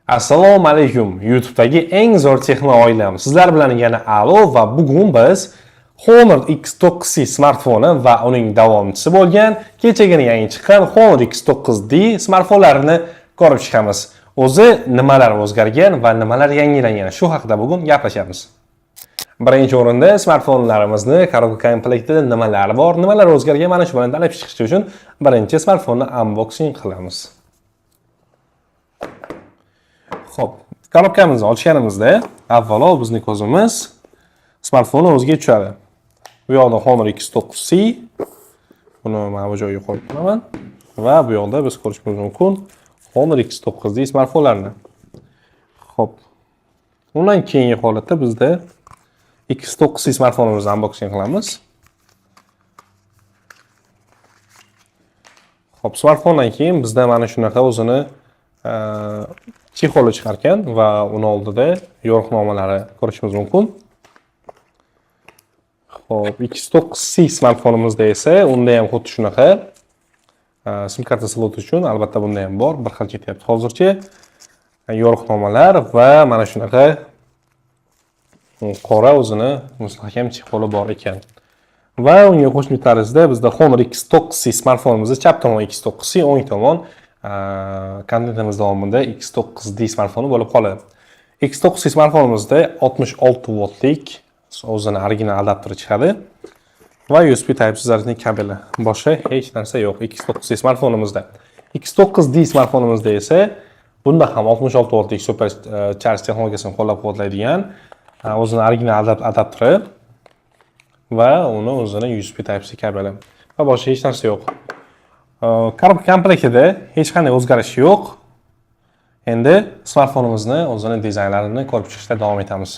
Assalomu alaykum, YouTube'dagi eng zo'r texno oilam. Sizlar bilan yana Alo va bugun biz Honor X9C smartfoni va uning davomchisi bo'lgan kechagina yangi chiqqan Honor X9D smartfonlarini ko'rib chiqamiz. O'zi nimalar o'zgargan va nimalar yangilangan, shu haqida bugun gaplashamiz. Birinchi o'rinda smartfonlarimizni коробка komplektida nimalar bor, nimalar o'zgargan, mana shu bilan tanib chiqish uchun birinchi smartfonni unboxing qilamiz. Xo'p, коробка mizni ochganimizda avvalo bizni ko'zimiz smartfonni o'ziga tushadi. Bu yoqda Honor X9C, buni mana bu joyga qo'yib qo'yaman va bu yoqda biz ko'rishimiz mumkin Honor X9D smartfonlarini. Xo'p. Undan keyingi holatda bizda X9C smartfonimizni unboxing qilamiz. Xo'p, smartfondan keyin bizda mana shunaqa o'zini чехол i chiqarkan va uni oldida yo'riqnomalari ko'rishimiz mumkin. Xo'p, X9C smartfonimizda esa unda ham xuddi shunaqa SIM karta slot uchun albatta bunda ham bor, bir xil ketyapti hozircha. Yo'riqnomalar va mana shunaqa qora o'zini mustahkam чехол i bor ekan. Va unga qo'shimcha tarzda bizda Honor X9C smartfonimizda chap tomon X9C, o'ng tomon kontentimiz davomida X9D smartfoni bo'lib qoladi. X9C smartfonimizda 66 voltlik o'zini original adapteri chiqadi va USB Type-C зарядный kabeli. Boshqa hech narsa yo'q X9C smartfonimizda. X9D smartfonimizda esa bunda ham 66 voltlik super charge texnologiyasini qo'llab-quvvatlaydigan o'zini original adapteri va uni o'zini USB Type-C kabeli va boshqa hech narsa yo'q. Коробка komplektida hech qanday o'zgarish yo'q. Endi smartfonimizni o'zini dizaynlarini ko'rib chiqishda davom etamiz.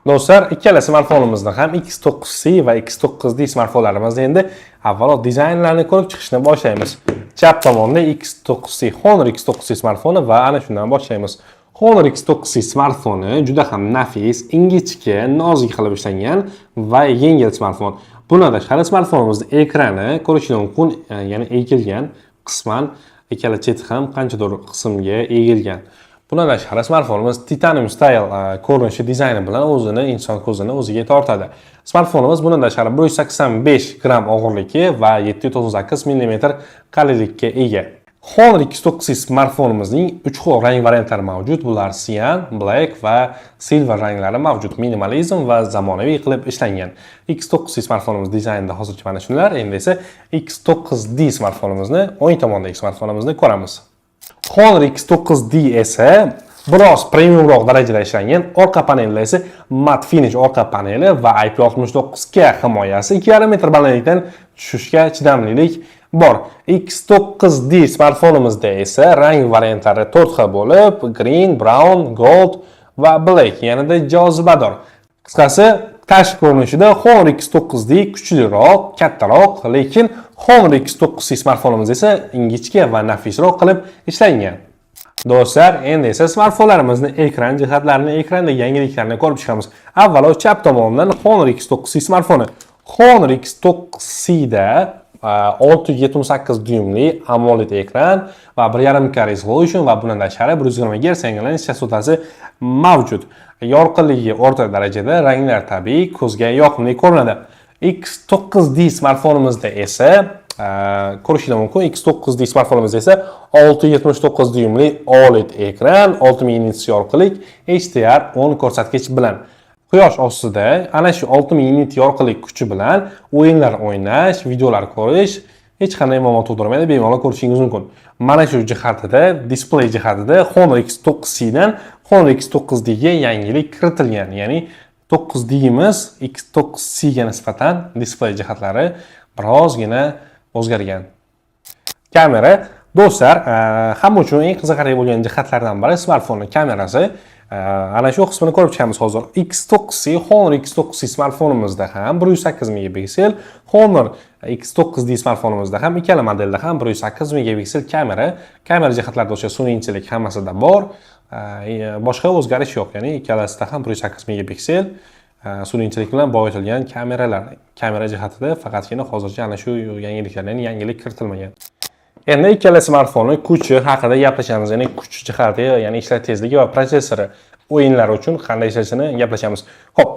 Do'stlar, ikkala smartfonimizni ham X9C va X9D smartfonlarimizni endi avvalo dizaynlarini ko'rib chiqishni boshlaymiz. Chap tomonda X9C, Honor X9C smartfoni va ana shundan boshlaymiz. Honor X9C smartfoni juda ham nafis, ingichka, nozik qilib ishlangan va yengil smartfon. Bundan tashqari smartfonimizni ekrani ko'rishingiz mumkin, ya'ni egilgan, qisman ikkala cheti ham qanchadir qismga egilgan. Bundan tashqari smartfonimiz titanium style ko'rinishi, dizayni bilan o'zini inson ko'zini o'ziga tortadi. Smartfonimiz bundan tashqari 185 gramm og'irligi va 798 mm qalinlikka ega. Honor X9C smartfonimizning 3 xil rang variantlari mavjud. Bular cyan, black va silver ranglari mavjud. Minimalizm va zamonaviy qilib ishlangan. X9C smartfonimiz dizaynida hozircha mana shular. Endi esa X9D smartfonimizni, o'ng tomondagi smartfonimizni ko'ramiz. Honor X9D esa biroz premiumroq darajada ishlangan. Orqa panelida esa matte finish orqa paneli va IP69K himoyasi, 2,5 metr balandlikdan tushishga chidamlilik bor. X9D smartfonimizda esa rang variantlari 4 xil bo'lib, green, brown, gold va black, yanada jozibador. Qisqasi, tashqi ko'rinishida Honor X9D kuchliroq, kattaroq, lekin Honor X9C smartfonimiz esa ingichka va nafisroq qilib ishlangan. Do'stlar, endi esa smartfonlarimizni ekran jihatlarini, ekrandagi yangiliklarni ko'rib chiqamiz. Avvalo chap tomondan Honor X9C smartfoni. Honor X9C da 678 dyumli AMOLED ekran va 1,5 K resolution va bundan tashqari 120 Hz yangilanish chastotasi mavjud. Yorqinligi o'rta darajada, ranglar tabiiy, ko'zga yoqimli ko'rinadi. X9D smartfonimizda esa ko'rishingiz mumkin, X9D smartfonimizda esa 679 dyumli OLED ekran, 6000 nits yorqinlik, HDR10 ko'rsatkich bilan. Quyosh ostida ana shu 6000 nit yorqinlik kuchi bilan o'yinlar o'ynash, videolar ko'rish hech qanday muammo tug'dirmaydi, bemalol ko'rishingiz mumkin. Mana shu jihatida, displey jihatida Honor X9C dan Honor X9D ga yangilik kiritilgan. Ya'ni 9D'imiz X9C ga nisbatan displey jihatlari birozgina o'zgargan. Kamera, do'stlar, hamma uchun eng qiziqarli bo'lgan jihatlardan biri smartfonning kamerasi. Ana shu qismini ko'rib chiqamiz hozir. X9C, Honor X9C smartfonimizda ham 108 megapiksel, Honor X9D smartfonimizda ham, ikkala modelda ham 108 megapiksel kamera. Kamera jihatlarida o'sha sun'iy intellekt hammasida bor. Boshqa o'zgarish yo'q, ya'ni ikkalasida ham 108 megapiksel sun'iy intellekt bilan boyitilgan kameralar. Kamera jihatida faqatgina hozircha ana shu yangiliklar, ya'ni yangilik kiritilmagan. Endi ikkala smartfonni kuchi haqida gaplashamiz. Ya'ni kuch jihati, ya'ni ishlash tezligi va protsessori o'yinlar uchun qanday ishlashini gaplashamiz. Xo'p,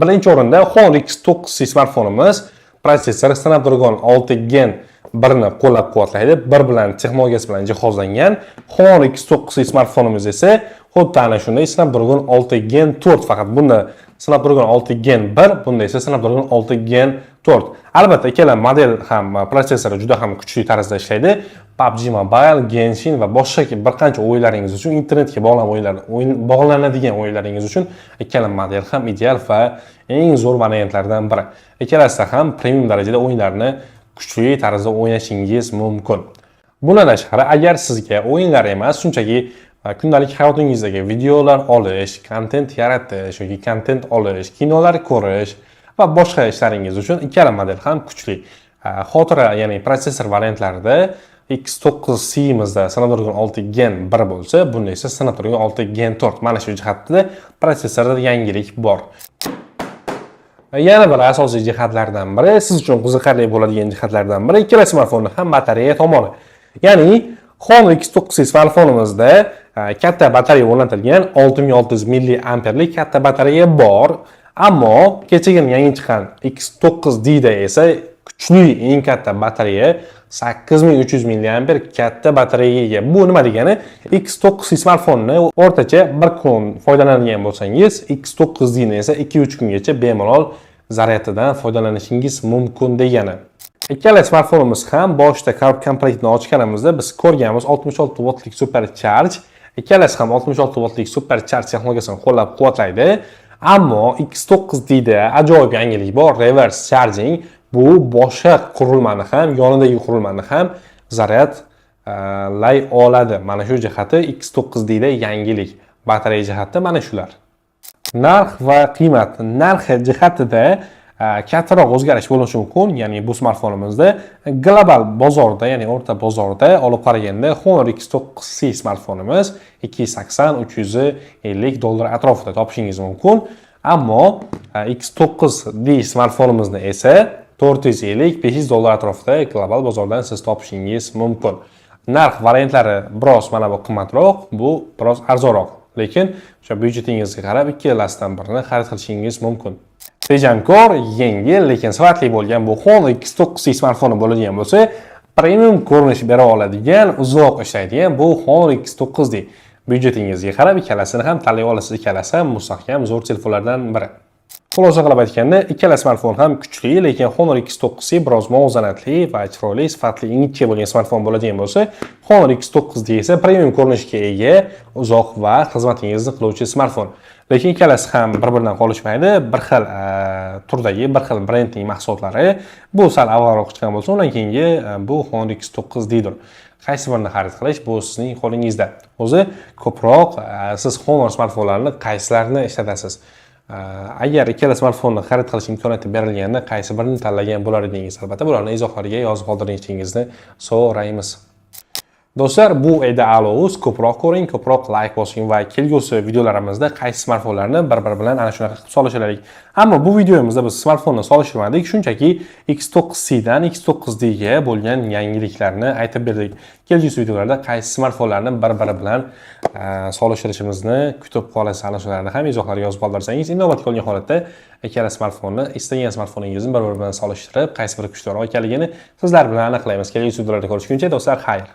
birinchi o'rinda Honor X9C smartfonimiz protsessori Snapdragon 6 Gen 1 ni qo'llab-quvvatlaydi. Bir bilan texnologiyasi bilan jihozlangan. Honor X9C smartfonimiz esa xuddi ana shunday Snapdragon 6 Gen 4, faqat bunda Snapdragon 6 Gen 1, bunda esa Snapdragon 6 Gen 4. Albatta, ikkala model ham protsessori juda ham kuchli tarzda ishlaydi. PUBG Mobile, Genshin va boshqa bir qancha o'yinlaringiz uchun, internetga bog'langan o'yinlar, o'yin bog'lanadigan o'yinlaringiz uchun ikkala model ham ideal va eng zo'r variantlardan biri. Ikkalasida ham premium darajada o'yinlarni kuchli tarzda o'ynashingiz mumkin. Bundan tashqari, agar sizga o'yinlar emas, shunchaki kundalik hayotingizdagi videolar olish, kontent yaratish yoki kontent olish, kinolar ko'rish va boshqa ishlaringiz uchun ikkala model ham kuchli. Xotira, ya'ni protsessor variantlarida X9C'mizda Snapdragon 6 Gen 1 bo'lsa, bunda esa Snapdragon 6 Gen 4. Mana shu jihatda protsessorda yangilik bor. Yana bir asosiy jihatlardan biri, siz uchun qiziqarli bo'ladigan jihatlardan biri ikkala smartfonni ham batareya tomoni. Ya'ni Honor X9C smartfonimizda katta batareya o'rnatilgan, 6600 milliamperlik katta batareya bor. Ammo kechagina yangi chiqqan X9D da esa kuchli eng katta batareya, 8300 milliamper katta batareyaga ega. Bu nima degani? X9C smartfonni o'rtacha bir kun foydalanadigan bo'lsangiz, X9D ni esa 2-3 kungacha bemalol zaryadidan foydalanishingiz mumkin degani. Ikkala smartfonimiz ham boshida komplektni ochganimizda biz ko'rganmiz 66 vottlik super charge. Ikkalasi ham 66 vottlik super charge texnologiyasini qo'llab-quvvatlaydi. Ammo X9D da ajoyib yangilik bor, reverse charging. Bu boshqa qurilmani ham, yonidagi qurilmani ham zaryadlay oladi. Mana shu jihati X9D da yangilik. Batareya jihatda mana shular. Narx va qiymat. Narxi jihatida kattaroq o'zgarish bo'lishi mumkin. Ya'ni bu smartfonimizda global bozorda, ya'ni o'rta bozorda olib qaraganda Honor X9C smartfonimiz 280-350 dollar atrofida topishingiz mumkin. Ammo X9D smartfonimizni esa 450-500 dollar atrofida global bozordan siz topishingiz mumkin. Narx variantlari biroz mana bu qimmatroq, bu biroz arzonroq. Lekin o'sha byudjetingizga qarab ikkalasidan birini xarid qilishingiz mumkin. Tejamkor, yengil, lekin sifatli bo'lgan bu Honor X9C smartfoni bo'ladigan bo'lsa, premium ko'rinish bera oladigan, uzoq ishlaydigan bu Honor X9D. Byudjetingizga qarab ikkalasini ham tanlay olasiz. Ikkalasi ham mustahkam, zo'r telefonlardan biri. Xulosa qilib aytganda, ikkala smartfon ham kuchli, lekin Honor X9C biroz muvozanatli va chiroyli, sifatli, ingichka bo'lgan smartfon bo'ladigan bo'lsa, Honor X9D esa premium ko'rinishga ega, uzoq vaqt xizmatingizni qiluvchi smartfon. Lekin ikkalasi ham bir-biridan qolishmaydi. Bir xil turdagi, bir xil brendning mahsulotlari. Bu sal avvalroq chiqqan bo'lsa, undan keyingi bu Honor X9D dir. Qaysi birini xarid qilish bu sizning qo'lingizda. O'zi ko'proq siz Honor smartfonlarini qaysilarini ishlatasiz? Agar ikkala smartfonni xarid qilish imkoniyati berilganda qaysi birini tanlagan bo'lar edingiz? Albatta, bularni izohlarga yozib qoldirishingizni so'raymiz. Do'stlar, bu edi Alous. Ko'proq ko'ring, ko'proq layk bosing va kelgusi videolarimizda qaysi smartfonlarni bir-biri bilan ana shunaqa qilib solishtiraylik. Ammo bu videomizda biz smartfonni solishtirmadik, shunchaki X9C dan X9D ga bo'lgan yangiliklarni aytib berdik. Kelgusi videolarda qaysi smartfonlarni bir-biri bilan solishtirishimizni kutib qolasiz. Ana shularni ham izohlarga yozib qoldirsangiz, inobatga olgan holatda ikkala smartfonni, istagan smartfoningizni bir-biri bilan solishtirib, qaysi biri kuchliroq ekanligini sizlar bilan aniqlaymiz. Kelgusi videolarda ko'rishguncha, do'stlar, xayr.